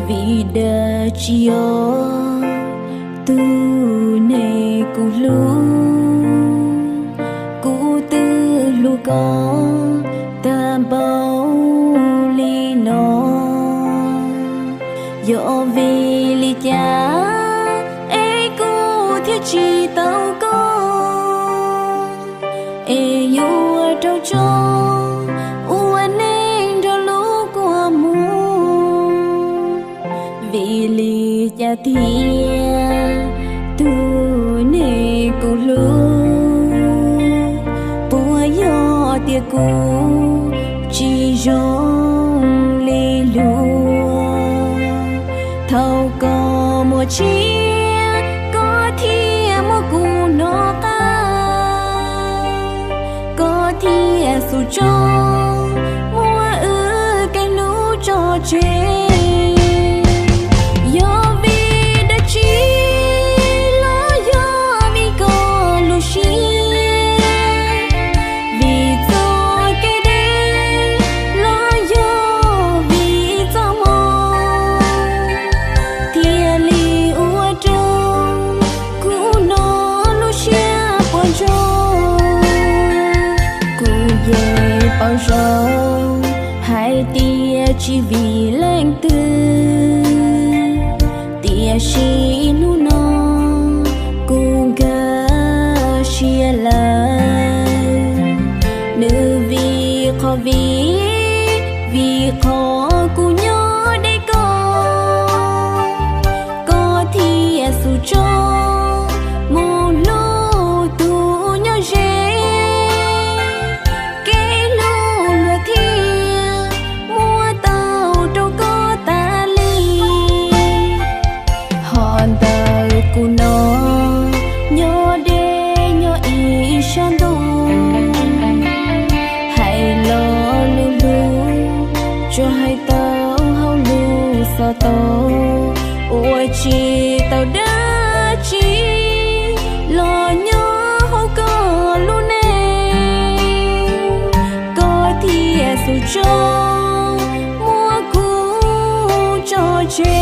Vim dab tsi yog tug neeg kuv hlub, kuv twb hlub koj tag npaum li no? Yog vim li cas es kuv thiaj tsis tau koj, es yuav raug tso ua neej nrog lub kua muag? Vim li cas tiag tug neeg kuv hlub, puas yog tias kuv tsis zoo li luag? Thaum koj muaj tsiaj koj thiaj muab kuv hnov qab, koj thiaj xub tso muab wb kev hlub tso tseg. Yog vim dab tsi los yog vim koj lub siab, vim txoj kev deb los yog vim txoj hmoo, thiaj li ua rau kuv no lub siab puas ntsoog. Kuv yeej paub zoo hais tias tsis vim leej twg, tiam sis hnub no kuv nkag siab lawm. Nws vim qhov vim, vim qhov kuv nyob deb koj, koj thiaj xub tso mus hlub tus nyob ze. Kev hlub luag thiaj muab tau rau koj tas li. Ho ntawm kuv no nyob deb nyob ib sab ntug, hais lo lus hlub tsuas hais tau hauv lub xov tooj, ua tsis tau dab tsi los nyob hauv koj lub neej, koj thiaj xub tso muab kuv tso tseg.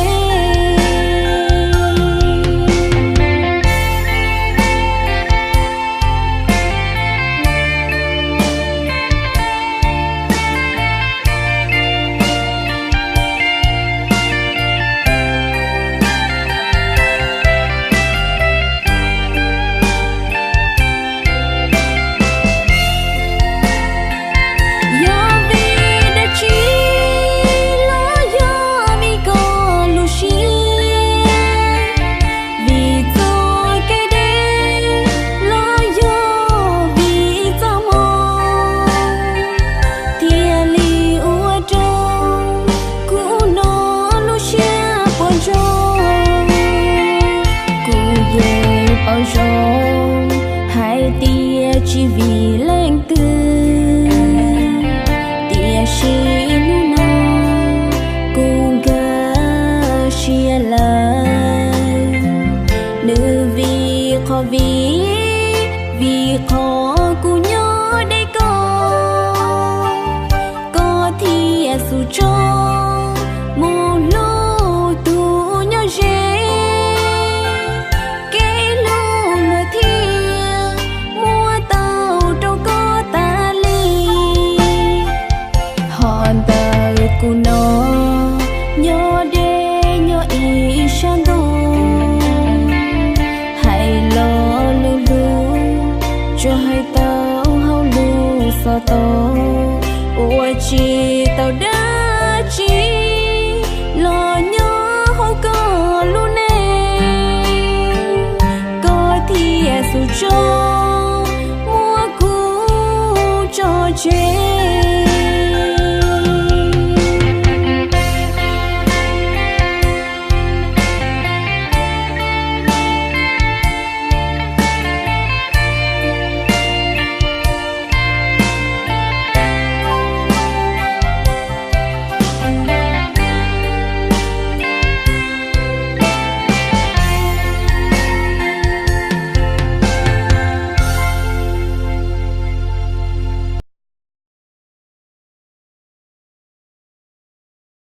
Yog vim dab tsi los yog vim koj lub siab, vim txoj kev deb los yog vim txoj hmoo, thiaj li ua rau kuv no lub siab puas ntsoog. Kuv yeej paub zoo hais tias tsis vim leej twg, tiam sis hnub no kuv nkag siab lawm. Nws vim qhov vim, vim qhov kuv nyob deb koj, koj thiaj xub tso mus hlub tus nyob ze. Kev hlub luag thiaj muab tau rau koj tas li. Ho ntawm kuv no nyob deb nyob ib sab ntug, hais lo lus hlub tsuas hais tau hauv lub xov tooj, ua tsis tau dab tsi los nyob hauv koj lub neej, koj thiaj xub tso muab kuv tso tseg.